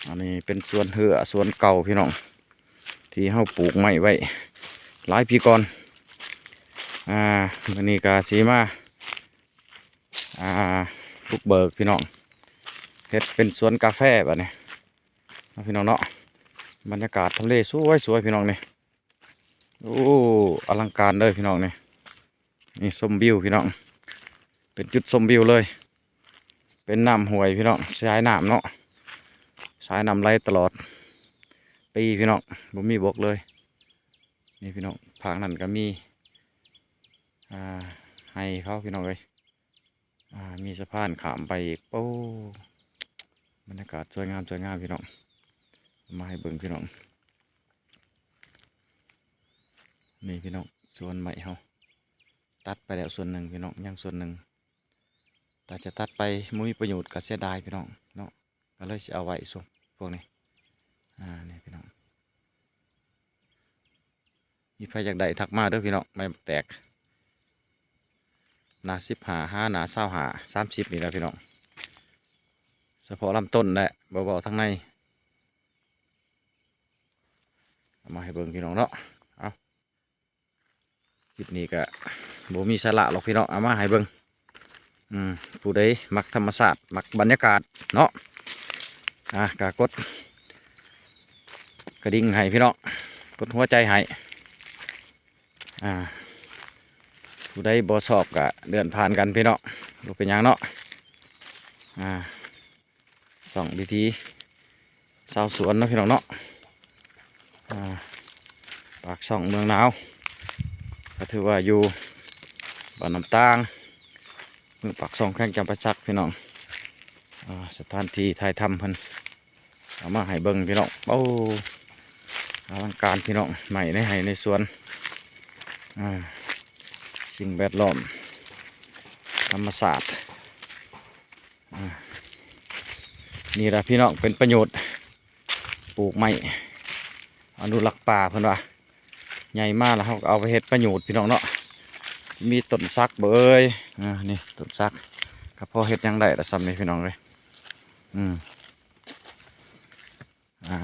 ອັນນີ້ເປັນສວນເຮືອ ສວນເກົ່າພີ່ນ້ອງ ທີ່ເຮົາປູກໄມ້ໄວ້ຫຼາຍປີກ່ອນ. ອ່າ ມື້ນີ້ກໍຊິມາ ອ່າ ບຸກເບີກພີ່ນ້ອງ ເຮັດເປັນສວນກາແຟບັດນີ້ເນາະ ພີ່ນ້ອງເນາະ. ບັນຍາກາດທຳເລສວຍໆ ພີ່ນ້ອງນີ້. ໂອ້ ອະລັງການເດີພີ່ນ້ອງນີ້. ນີ້ຊົມວິວພີ່ນ້ອງ ເປັນຈຸດຊົມວິວເລີຍ. ເປັນນ້ຳຫ້ວຍພີ່ນ້ອງ ສາຍນ້ຳເນາະ ສາຍນ້ຳໄຫຼຕະຫຼອດປີພີ່ນ້ອງ ບໍ່ມີບົກເລີຍ. ນີ້ພີ່ນ້ອງ ພາກນັ້ນກໍມີ ອ່າ ໄຮ່ເຂົາພີ່ນ້ອງເອີຍ. ອ່າ ມີສະພານຂ້າມໄປອີກ. ໂອ້ ບັນຍາກາດສວຍງາມ ສວຍງາມພີ່ນ້ອງ ມາໃຫ້ເບິ່ງພີ່ນ້ອງ. ນີ້ພີ່ນ້ອງ ສວນໄມ້ເຮົາ ຕັດໄປແລ້ວສ່ວນໜຶ່ງພີ່ນ້ອງ ຍັງສ່ວນໜຶ່ງ. ຖ້າຈະຕັດໄປບໍ່ມີປະໂຫຍດກໍເສຍດາຍພີ່ນ້ອງເນາະ ກໍເລີຍຊິເອົາໄວ້ຊ່ວງພວກນີ້. ອ່າ ນີ້ພີ່ນ້ອງ ມີໃຜຢາກໄດ້ທັກມາເດີພີ່ນ້ອງ. ໄມ້ບັກແຕກ ໜ້າສິບຫ້າ ຫາໜ້າຊາວຫ້າ ສາມສິບນີ້ແຫຼະພີ່ນ້ອງ ສະເພາະລຳຕົ້ນແຫຼະ ບໍ່ເວົ້າທາງໃນ. ເອົາມາໃຫ້ເບິ່ງພີ່ນ້ອງເນາະ. ເອົາ ຄລິບນີ້ກະບໍ່ມີສາລະຫຼອກພີ່ນ້ອງ ເອົາມາໃຫ້ເບິ່ງ. ອືມ ຜູ້ໃດມັກທຳມະຊາດ ມັກບັນຍາກາດເນາະ ອ່າ ກະກົດກະດິ່ງໃຫ້ພີ່ນ້ອງ ກົດຫົວໃຈໃຫ້. ອ່າ ຜູ້ໃດບໍ່ຊອບກະເລື່ອນຜ່ານກັນພີ່ນ້ອງ ບໍ່ເປັນຫຍັງເນາະ. ອ່າ ຊ່ອງວິຖີຊາວສວນເນາະພີ່ນ້ອງເນາະ. ອ່າ ປາກຊ່ອງເມືອງໜາວ ກໍຖືວ່າຢູ່ບ້ານນ້ຳຕາງ ເມືອງປາກຊ່ອງ ແຂວງຈຳປາສັກພີ່ນ້ອງ. ອ່າ ສະຖານທີ່ຖ່າຍທຳເພິ່ນ ເອົາມາໃຫ້ເບິ່ງພີ່ນ້ອງ. ໂອ້ ອະລັງການພີ່ນ້ອງ ໄມ້ໃນໄຮ່ໃນສວນ ອ່າ ສິ່ງແວດລ້ອມ ທຳມະຊາດ. ອ່າ ນີ້ລະພີ່ນ້ອງ ເປັນປະໂຫຍດ ປູກໄມ້ອະນຸລັກປ່າເພິ່ນວ່າ ໃຫຍ່ມາແລ້ວເຮົາກໍເອົາໄປເຮັດປະໂຫຍດພີ່ນ້ອງເນາະ. ມີຕົ້ນສັກບໍ່ເອີຍ? ອ່າ ນີ້ຕົ້ນສັກ ກໍພໍເຮັດຫຍັງໄດ້ລະຊ່ຳນີ້ພີ່ນ້ອງເອີຍ. ອືມ ອ່າ